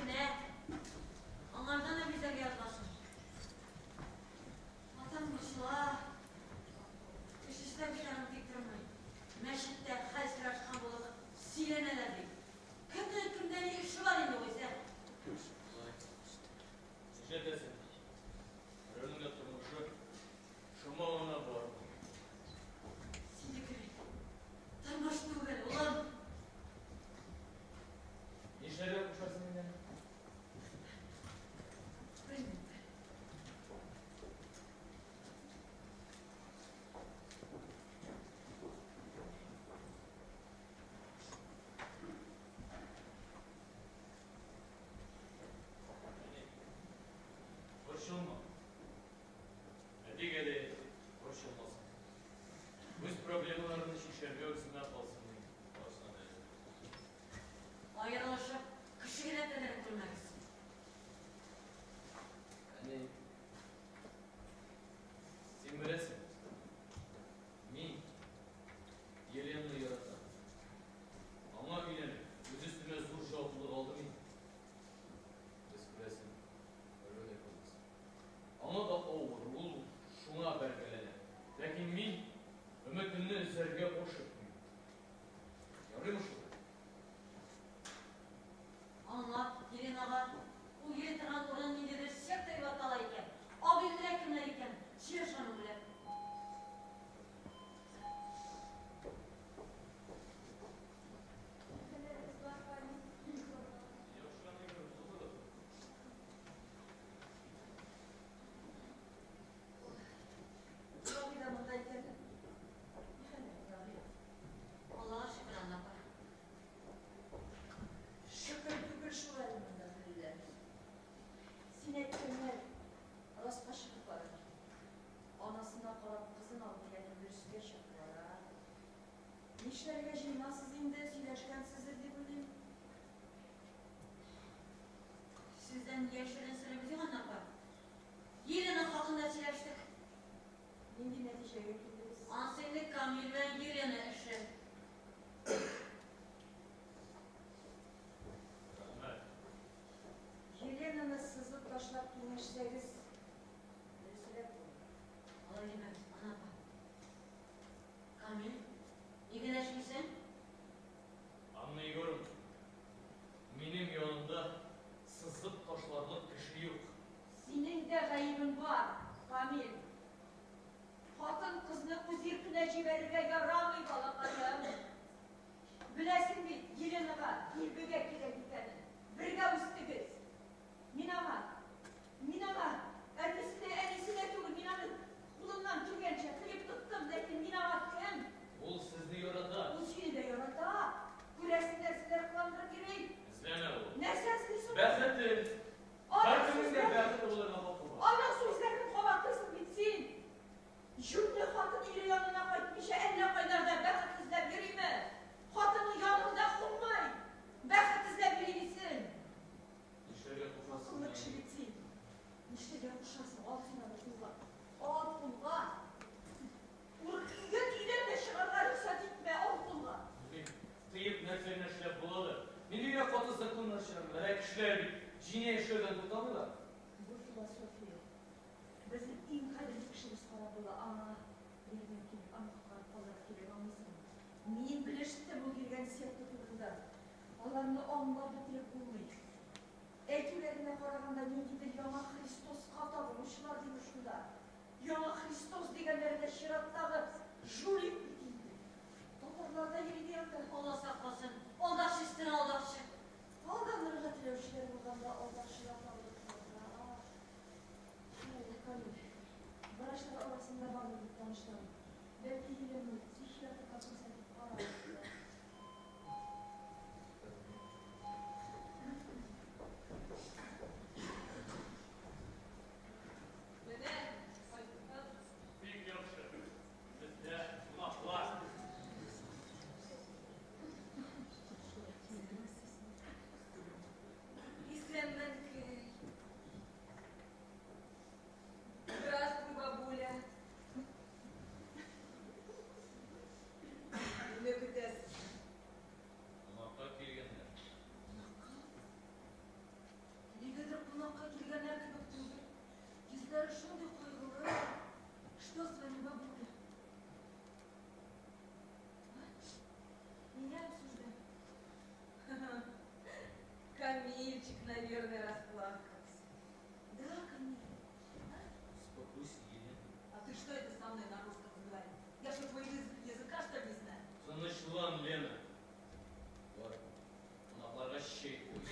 кенә. Аңардан да бизәргә язмасын. Атам борчыла. Эш эшләмичә аның тик тормый. Мәчеттә хәл сорашкан булып сөйләнәләр, ди. Кемнең кемдә ни эше бар инде югыйсә? Шулай. Нишләтәсең? Берәүнең дә тормышы шома гына бармый. Синеке бит тормыш түгел, улым. Нишләргә кушасың инде? Бер минут. Әни, борчылма. Әтигә дә әйт, борчылмасын. Үз проблемаларымны чишәргә үземә калсын дим. Барысына да әзер. Аерылышып, кеше генә тәгәрәп күрмәгез. Әни, син беләсең, мин Еленаны яратам. Аңа өйләнеп, үз өстемә зур җаваплылык алдым инде. Без, күрәсең, берәү дә күрмәс. Аңа да авыр, ул шуңа бәргәләнә. Ләкин мин өметемне өзәргә ашыкмыйм. Ярыймы шулай? Аңлат, Еленага, ул йөри торган урын ниндидер секта дип атала икән. Абыең белә кемнәр икән, сөйләш аның белән. Хәлләрегез бар, Камил? Яхшы, Анна Егоровна, утырыгыз. Абый да монда икән. Ни хәлләр, абый? Аллага шөкер, Анна апа. Шөкер түгел шул әле монда хәлләр. Син әйткәннәр раска чыгып бара. Анасына карап кызын ал дигәне дөрескә чыгып бара. Нишләргә җыенасыз инде, сөйләшкәнсездер дип уйлыйм. Сездән яшерен серебез юк, Анна апа. Елена хакында сөйләштек. Нинди нәтиҗәгә килдегез? Анысы инде Камил белән Елена эше. Рәхмәт. Еленаны сызып ташлап киңәшсәгез, дөресрәк булыр. Алай димәгез, Анна апа. Камил, нигә дәшмисең? Анна Егоровна, минем янымда сызып ташларлык кеше юк. Синең дә гаебең бар, Камил. Хатын-кызны үз иркенә җибәрергә ярамый, балакаем. Беләсең бит, Еленага дилбегә кирәк икәнен. Бергә үстегез. Мин аңа, мин аңа, әтисенә, әнисенә түгел, мин аны кулыннан килгәнчә тыеп тоттым, ләкин мин аңа кем? Ул сезне ярата. Ул сине дә ярата. Күрәсең, нәрсәләр кыландырып йөри. Эзләмә ул. Нәрсә эзли соң? Бәхетен. Аның Һәркемнең дә сүзләрен, бәхетле булырга хакы бар. аның сүзләрен кабатлыйсың бит син. Җүнле хатын ире янына кайтмыйча әллә кайларда бәхет эзләп йөриме? Хатының яныңда кунмый, бәхет эзләп йөри дисең. Нишләргә кушасың, Акыллы кеше әни? бит син. Нишләргә кушасың? Ал син аны кулга. Ал кулга. Өйгә өйдән дә чыгарга рөхсәт итмә, ал кулга. Белмим, тыеп нәрсә генә эшләп буладыр. Нинди генә каты законнар чыгармыйлар, ә кешеләр бит җинаять эшләүдән туктамыйлар. Бу философия. Безнең иң кадерле кешебез харап була, аңа ярдәм кирәк, аны коткарып калырга кирәк, аңлыйсыңмы? Мин белештем ул йөргән секта турында. Аларны аңлап бетереп булмый. Әйтүләренә караганда, ниндидер яңа Христоска табынучылар диме шунда. Яңа Христос дигәннәре дә чираттагы жулик бит инде. Татарлар да йөри ди анда. Алла сакласын, алдакчы өстенә алдакчы. Алданырга теләүчеләр булганда алдакчылар табылып тора. Хәер, Камил, врачлар арасында бардыр бит танышларың. Бәлки, Еленаны психиатрга күрсәтеп карарсың. Наверное, расплакалась. Да, Камиль? А? Успокойся, Елена. А ты что это со мной на русском разговариваешь? Я что, твоего языка, что ли, не знаю? Тынычлан, Лена. Бар, кунакларга чәй куй.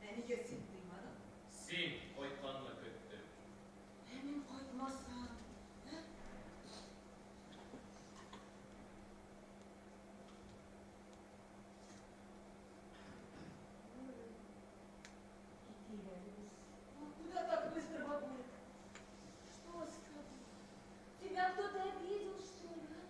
Ә нигә син куймадың? Син кайтканны көттем. Ә мин кайтмасам, ә? Китик әле без. Ну, куда так быстро, бабуля? Что с тобой? Тебя кто-то обидел, что ли, а?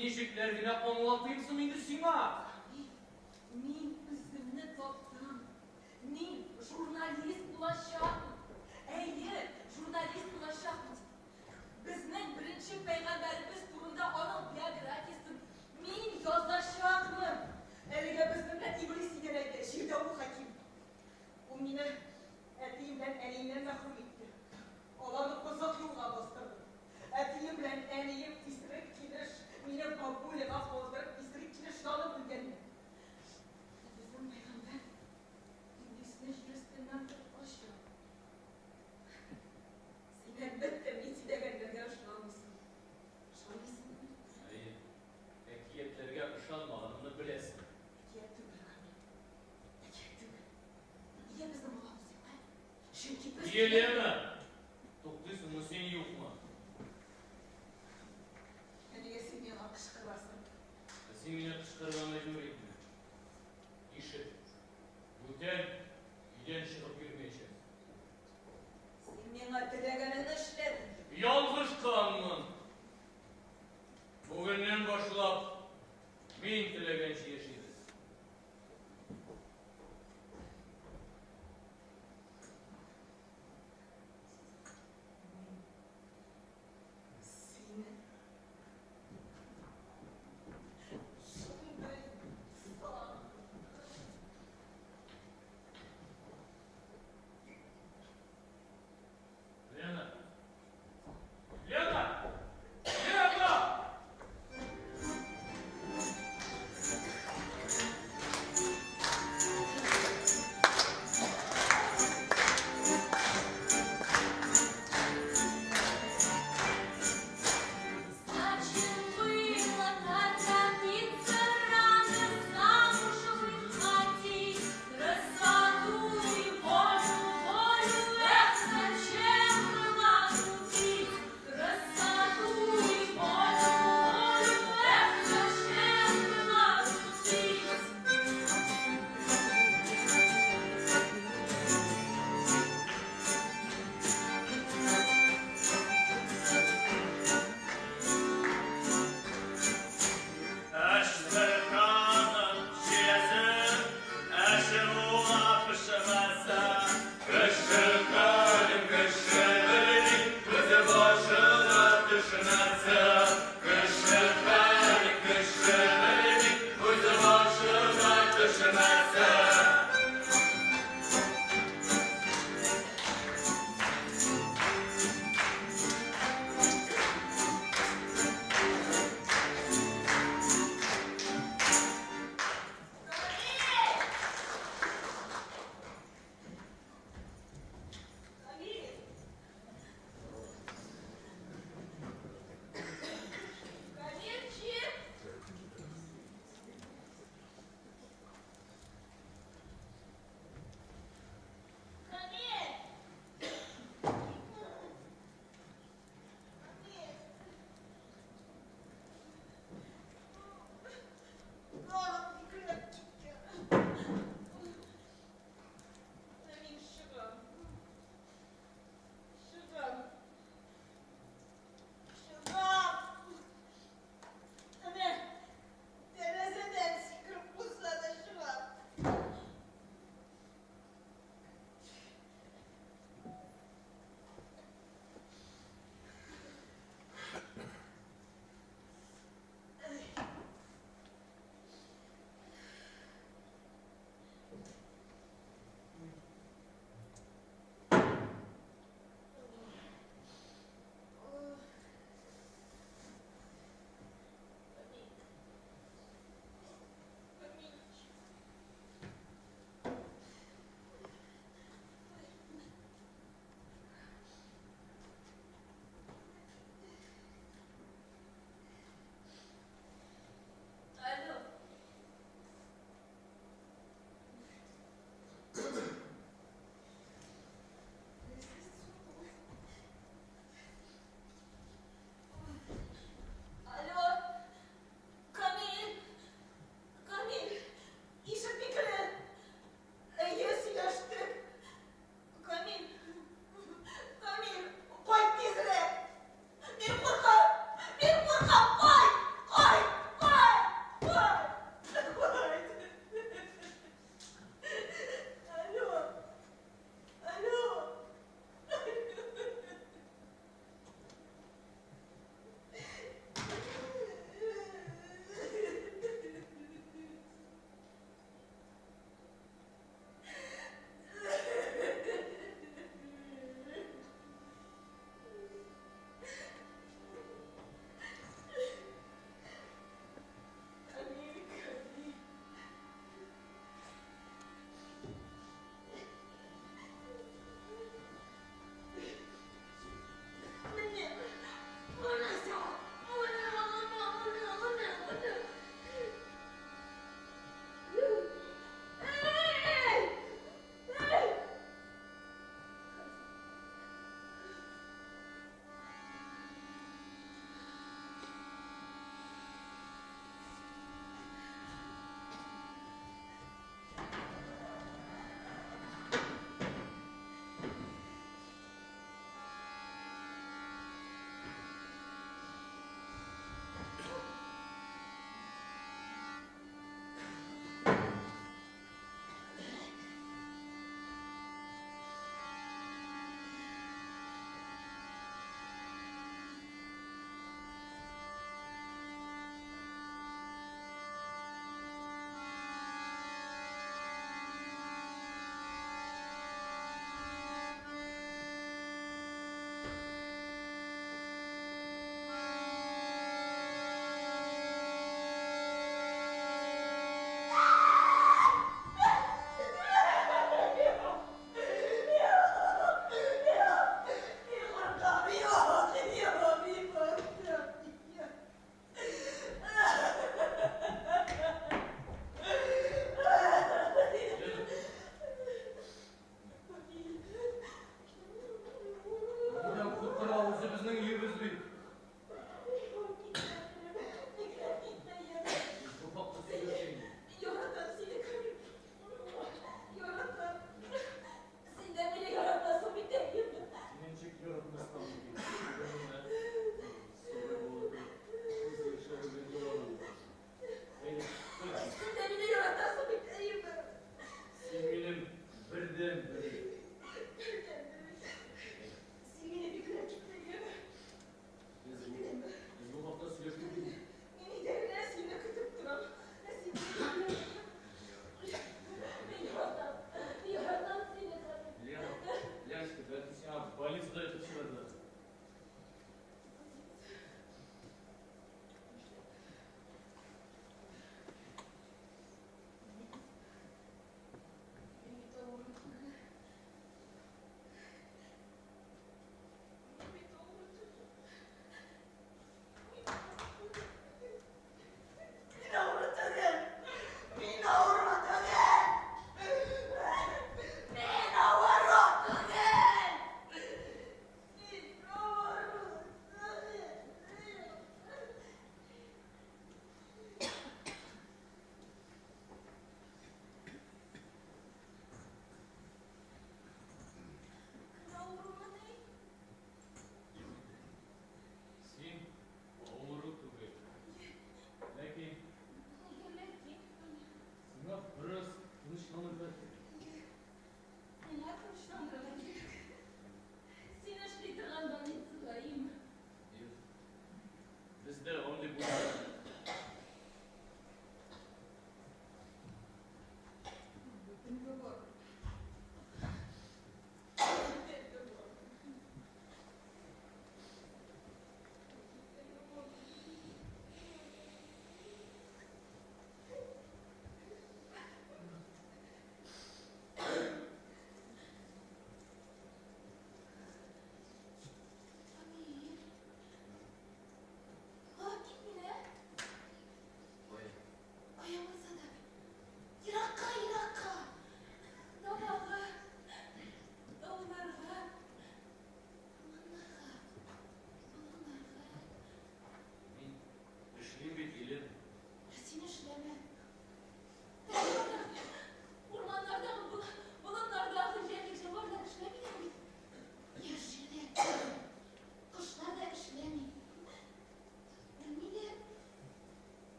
Ничекләр генә аңлатыйм соң инде сиңа? Мин үземне таптым. Мин журналист булачакмын. Әйе, журналист булачакмын. Безнең беренче пәйгамбәребез турында аның биографиясен мин язачакмын. Әлегә безнең белән Иблис идарә итә, җирдә ул хаким. Ул мине әтием белән әниемнән мәхрүм итте. Аларны озак юлга бастырды. Әтием белән әнием исерек килеш мине бабуляга калдырып, исерек килеш янып үлгәннәр. Ә безнең пәйгамбәр Иблисне җир өстеннән ача. Син, әлбәттә, мин сөйләгәннәргә ышанмыйсың. Ышанмыйсыңмы? Әйе, әкиятләргә ышанмаганымны беләсең. Әкият түгел, Камил. Әкият түгел. Нигә безнең балабыз юк, ә? Чөнки без... Елена! Туктыйсыңмы син, юкмы? Ә нигә син миңа кычкырасың? Ә син мине кычкырырга мәҗбүр итмә. Ишет. Бүтән өйдән чыгып йөрмәячәксең. Син миңа теләгәнеңне эшлә дидең. Ялгышканмын. Бүгеннән башлап мин теләгәнчә яшибез.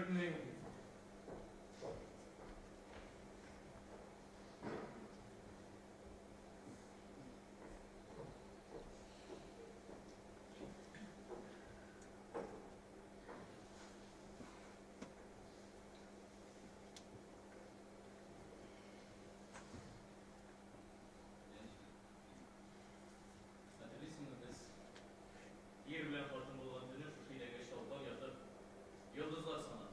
Йөртмим. Хәтерлисеңме, без ир белән хатын булган төнне шушы идәнгә чалкан ятып, йолдызлар санадык.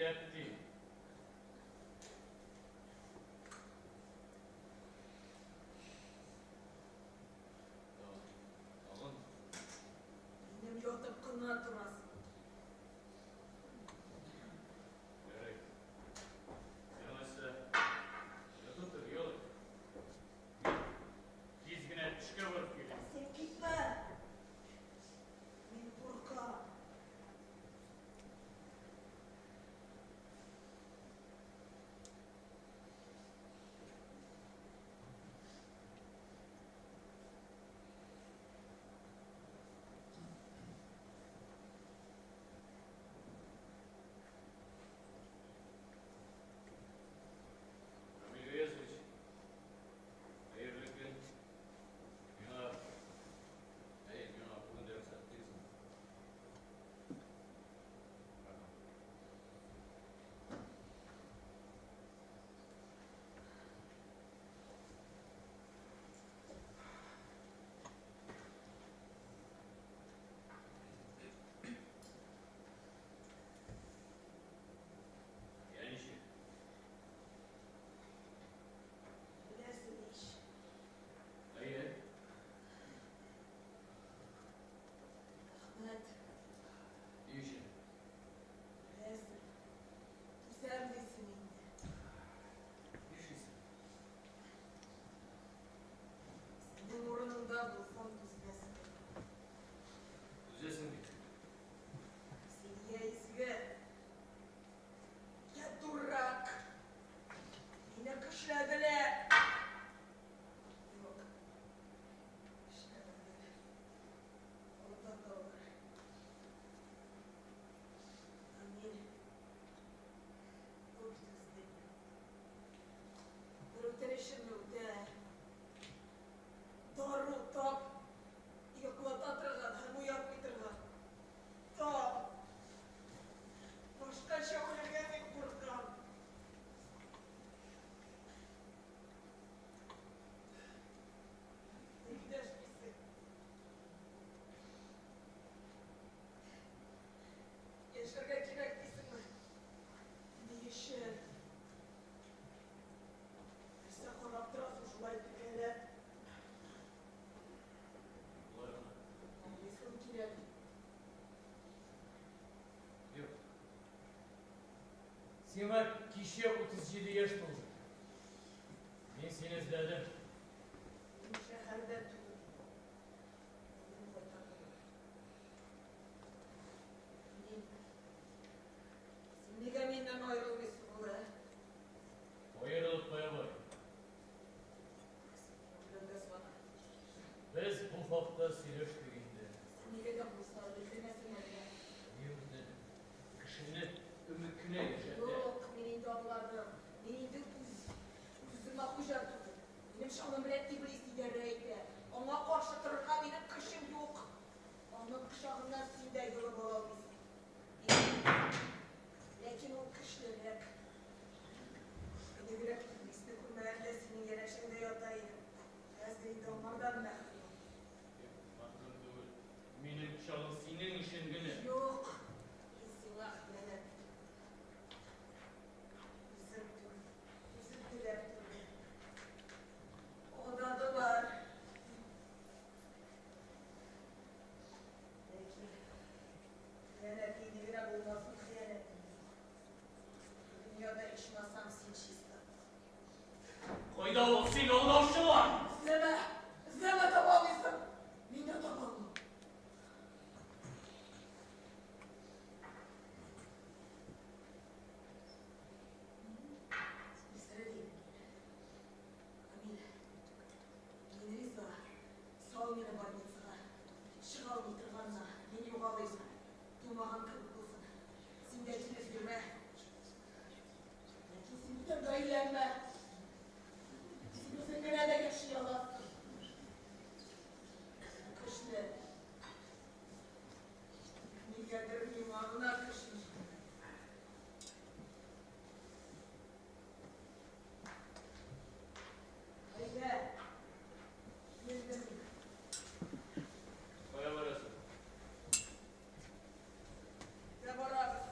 Ишетеп дим. Тагын. Минем ятып кына торасың. Ярый. Син алайса ятып тор, ял ит. Мин тиз генә эшкә барып килим. Син китмә. Мин куркам. Рамил Гаязович, хәерле көн. Миңа, әйе, миңа бүген дә рөхсәт итегезме? Рәхмәт. Я ничек? Беләсең ич. Әйе. Рәхмәт. Ни өчен? Беләсең. Түзәм дисең инде. Нишлисең? Синең урыныңда булсам түзмәс идем. Түзәсең бит. Син я изге, я дурак. Мине көчләделәр. Юк. Көчләмәделәр. Алдадылар. Ә мин күп түздем. Бер үтенечемне үтә. Дару тап. Йоклата торган һәм уятмый торган. Тап. Башкача үләргә мин куркам. Ник дәшмисең? Яшәргә кирәк дисеңме? Ни өчен? Нәрсә карап торасың шулай текәлеп? Болай гына. Аңлыйсың килә бит. Юк. Сиңа кичә 37 яшь тулды. Мин сине эзләдем. Мин шәһәрдә түгел. Мине кайтардылар. Мин... Син нигә миннән аерылмыйсың ул, ә? Аерылып кая барыйм? Син мине үлгәнгә сана. Без бу хакта сөйләштек инде. Син нигә дә булса өметләнәсең әллә? Ни өметләнеп? Кешене өмет кенә яшәтә. Юк, мин инде аңладым. Мин инде үз үземә хуҗа түгел. Минем чалым белән иблис идарә итә. Аңа каршы торырга минем көчем юк. Аның кочагыннан син дә йолып ала алмыйсың. Ләкин ул көчлерәк. Элегрәк иблисне күрмәгәндә синең янәшәңдә ята идем. Хәзер инде аңардан мәхрүм. Юк, мәхрүм түгел. Минем кочагым синең өчен генә. Юк, мин сиңа хыянәт иттем. Үзем түгел, үзем теләп түгел. Алдадылар. Ләкин хыянәт нинди генә булмасын, хыянәт инде. Дөньяда ичмасам син чиста. Кайда ул син алдаучылар? Эзләмә, эзләмә, таба алмыйсың. Мин дә таба алмыйм. Исерелим. Камил, мин риза. Сал мине больницага. Чыга алмый торганына, мин югалыйм. Тумаган кебек булсын. Син дә килеп йөрмә. Ләкин син бүтәнгә өйләнмә. Син үзең генә дә яши аласың. Син көчле. Нигәдер миңа гына көчең җитмәде. Әйдә, килдем мин. Кая барасың? Әйдә барабыз.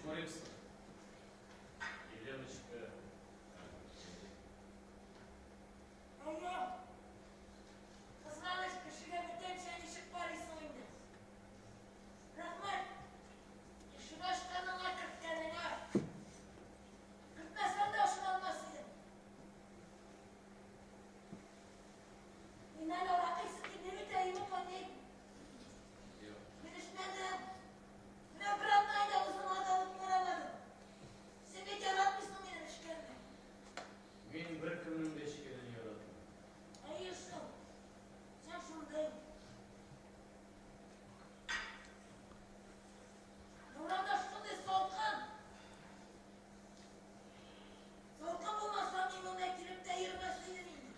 Күрепсең. Еленочка. Әйе. Кызганыч кешегә бүтәнчә ничек карыйсың инде. Рәхмәт. Ишек ачканыңа, керткәнеңә. Кертмәсәң дә ачуланмас идем. Миннән аракы исе килми бит, әйеме, Камил? Юк. Мин эчмәдем. Менә бер атна инде авызыма да алып карамадым. Син бит яратмыйсың минем эчкәнне. Мин беркемнең дә эчкәнен яратмыйм. Әйе шул. Син шундый. Урамда шундый салкын. Салкын булмаса, мин монда килеп тә йөрмәс идем инде.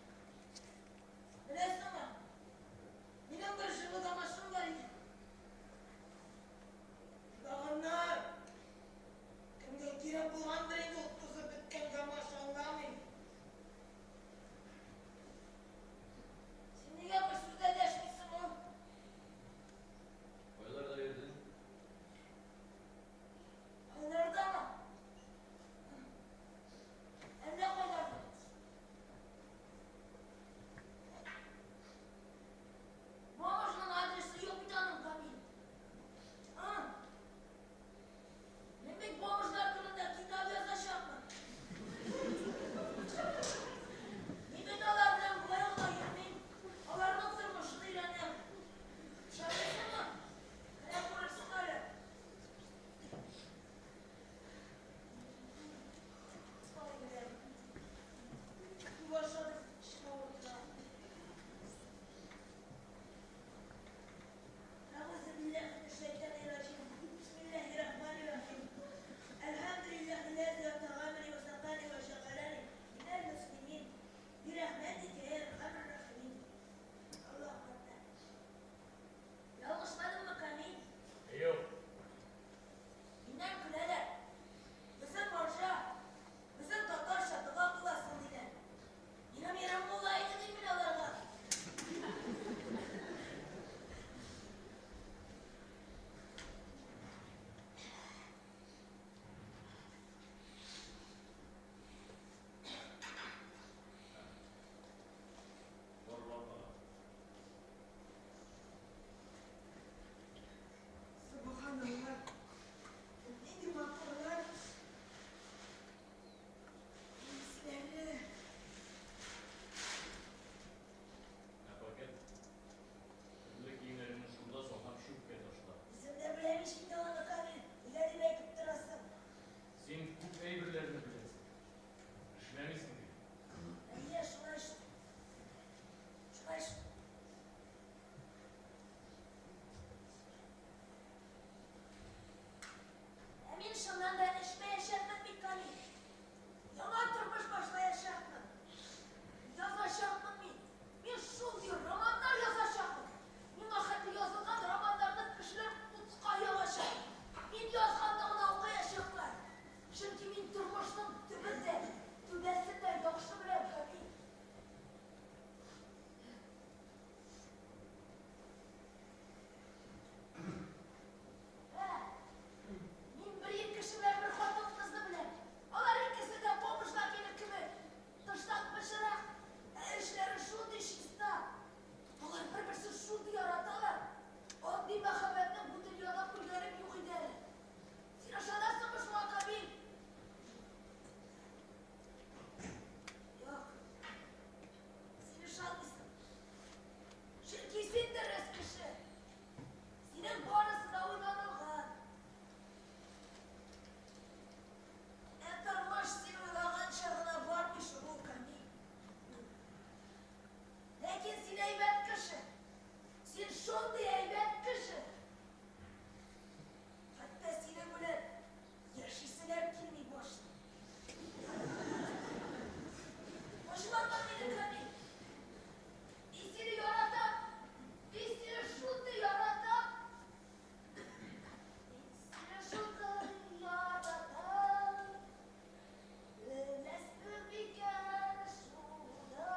Беләсеңме? Минем бер җылы тамашым бар иде. Лаганнар. Кемгә кирәк булгандыр инде ул тузып беткән гамаш, аңламыйм. Син нигә бер сүз дә дәшмисең ул? Кайларда йөрдең? Кайлардамы? Әллә кайларда. Бомжның адресы юк бит аның, Камил. А? Мин бит бомжлар турында китап язачакмын. Мин бит алар белән болай гына йөрмим. Аларның тормышын өйрәнәм. Ышанмыйсыңмы? Менә күрерсең әле. Ай, беләм. Күп ашадым, эчем авырта. أعوذ بالله من الشيطان الرجيم بسم الله الرحمن الرحيم الحمد لله الذي أطعمني وسقاني وجعلني من المسلمين برحمتك يا أرحم الراحمين الله أكبر. Ялгышмадыммы, Камил? Юк. Миннән көләләр. Безнең марҗа, безнең татарча дога кыласың, диләр. Минем ирем мулла иде, дим мин аларга. Барлама. Сөбханалла. Нинди матурлар. Исләре. Ә пакет? Төрле киемнәреңне шунда сал һәм чүпкә ташла. Үзем дә беләм ич инде аны, Камил. Нигә дип әйтеп торасың? Син күп әйберләрне беләсең. Эшләмисең бит. Әйе, шулай шул. Шулай шул. Ә мин чыннан да эчмәячәкмен бит, Камил. Яңа тормыш башлаячакмын. Язачакмын мин. Мин шундый романнар язачакмын. Миңа хәтле язылган романнарны кешеләр утка ягачак. Мин язганны гына укыячаклар. Чөнки мин тормышның төбен дә, түбәсен дә яхшы беләм, Камил. Ә, мин бер ир кеше белән бер хатын-кызны беләм. Алар икесе дә бомжлар минем кебек. Тыштан пычрак, ә эчләре шундый чиста. Алар бер-берсен шундый яраталар. Андый мәхәббәтне бу дөньяда күргәнем юк иде әле. Син ышанасыңмы шуңа, Камил? Юк. Син ышанмыйсың. Чөнки син дөрес кеше. Синең барысы да уйланылган. Ә тормыш син уйлаганча гына бармый шул ул, Камил. Ләкин син әйбәт кеше. Син шундый әйбәт кеше. Хәтта синең белән яшиселәр килми башлый. Ачуланма мине, Камил. Мин сине яратам. Мин сине шундый яратам. Мин сине шундый яратам. Беләсең микән шуны?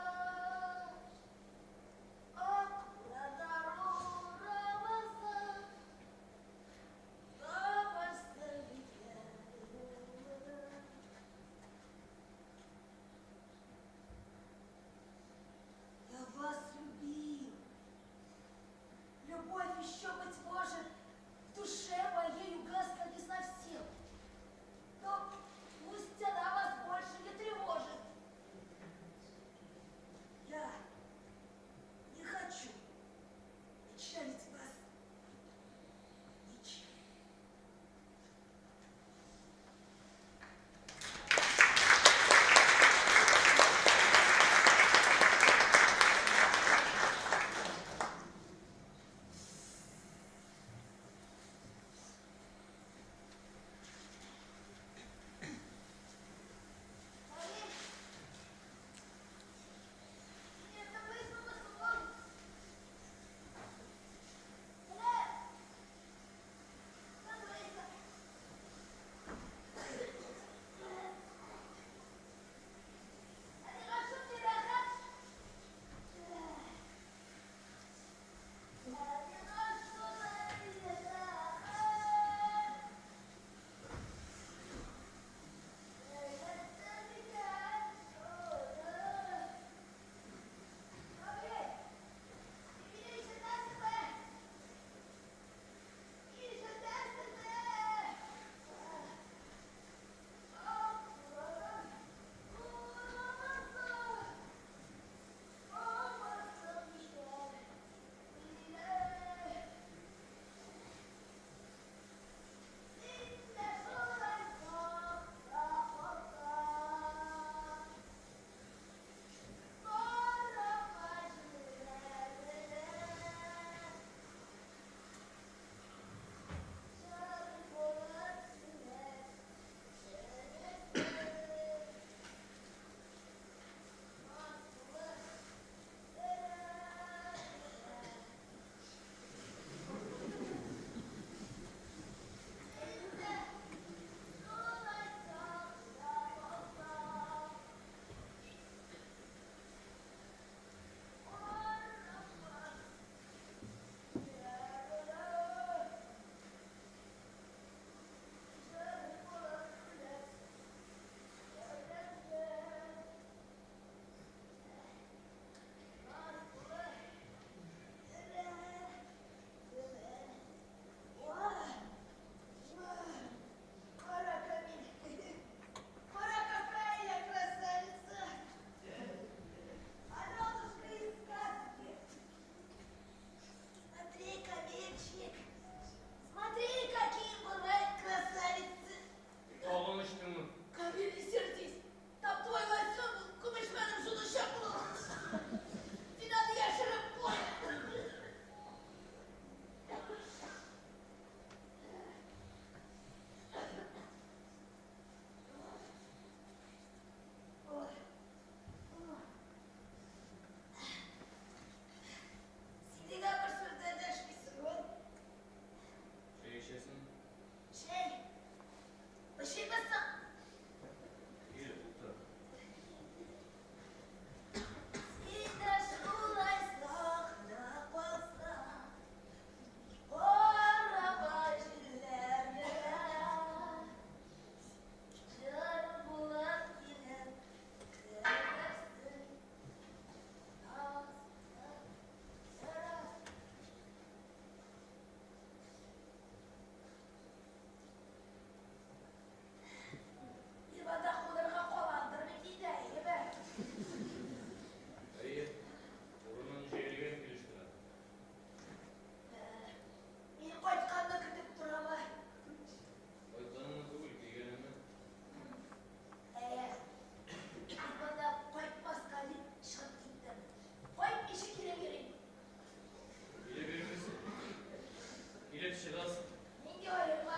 Килеп чыгасың. Нинди аерма?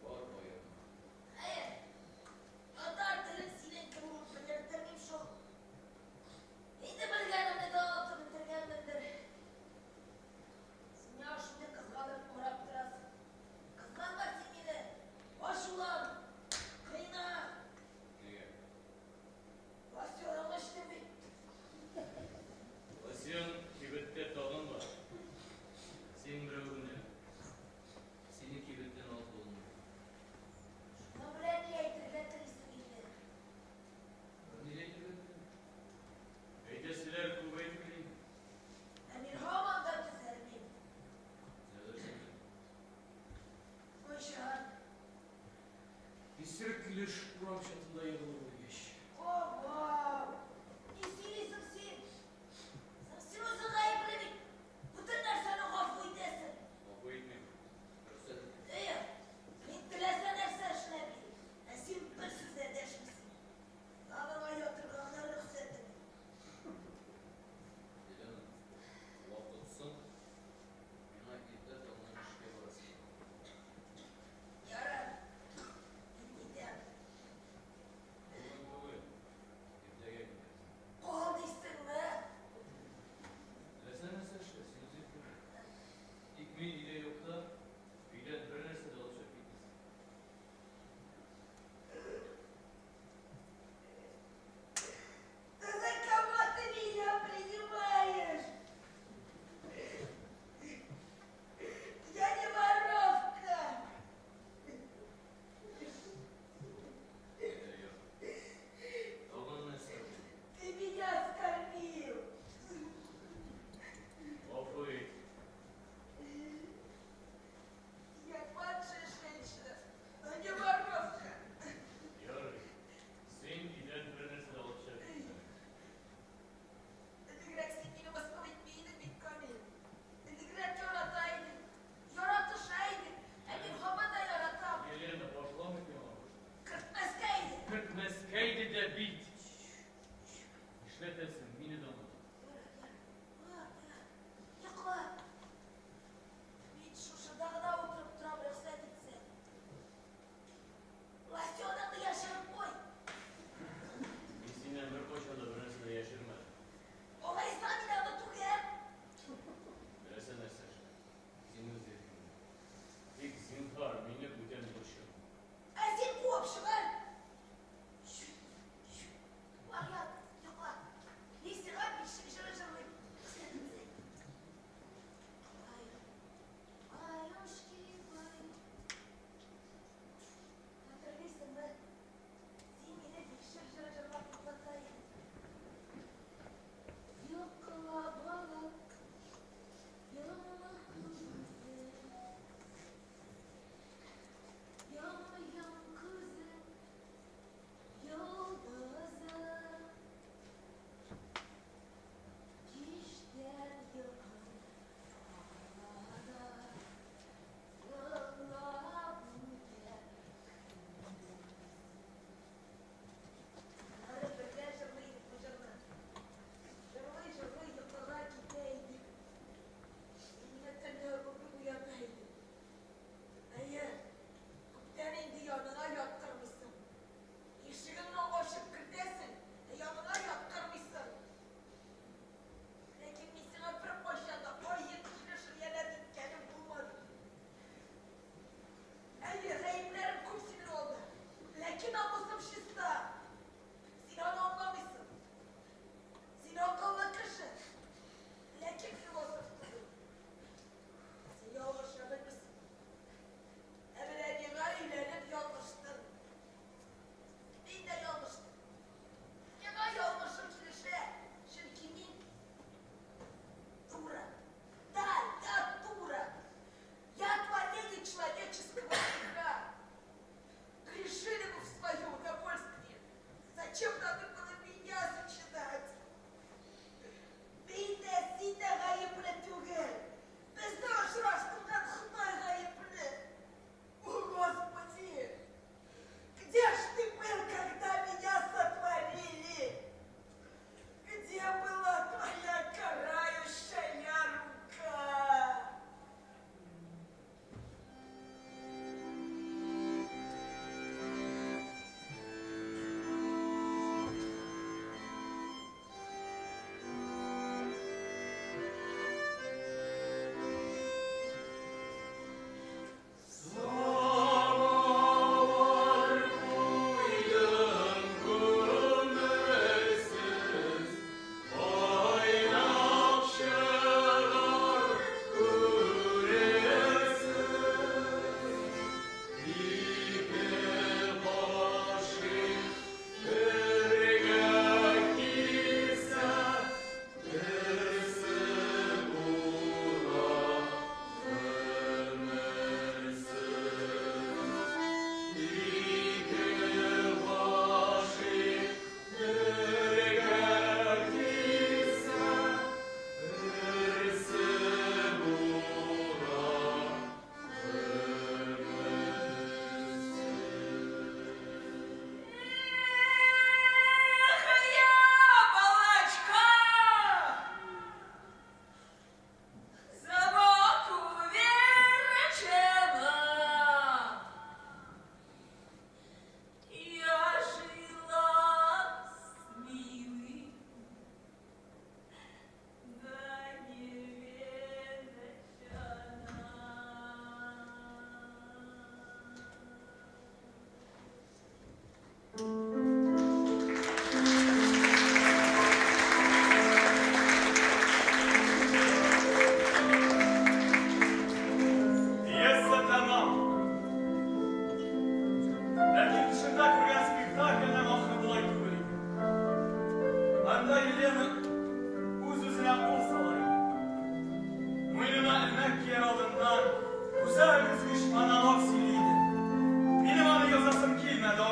Бар аерма. Хәер, татар телен синең кебек үк белдертермим шул. Инде белгәнемне дә онытып бетергәнмендер. Син миңа шундый кызганып карап торасың. Кызганма син мине. Ачулан, кыйна. Нигә? Лосьоныңны эчтем бит. Лосьон кибеттә тагын бар. Син берәү генә.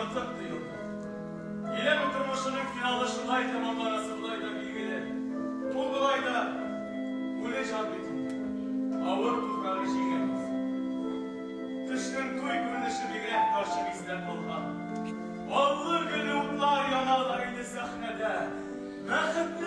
артык тоелды. Елена тормышының финалы шулай тәмамланасы болай да билгеле. Ул болай да үле җан бит инде. Авыр туфрагы җиңел булсын. Төшнең туй күренеше бигрәк тә ачык истә калган. Аллы-гөлле утлар яналар иде сәхнәдә. Бәхетле.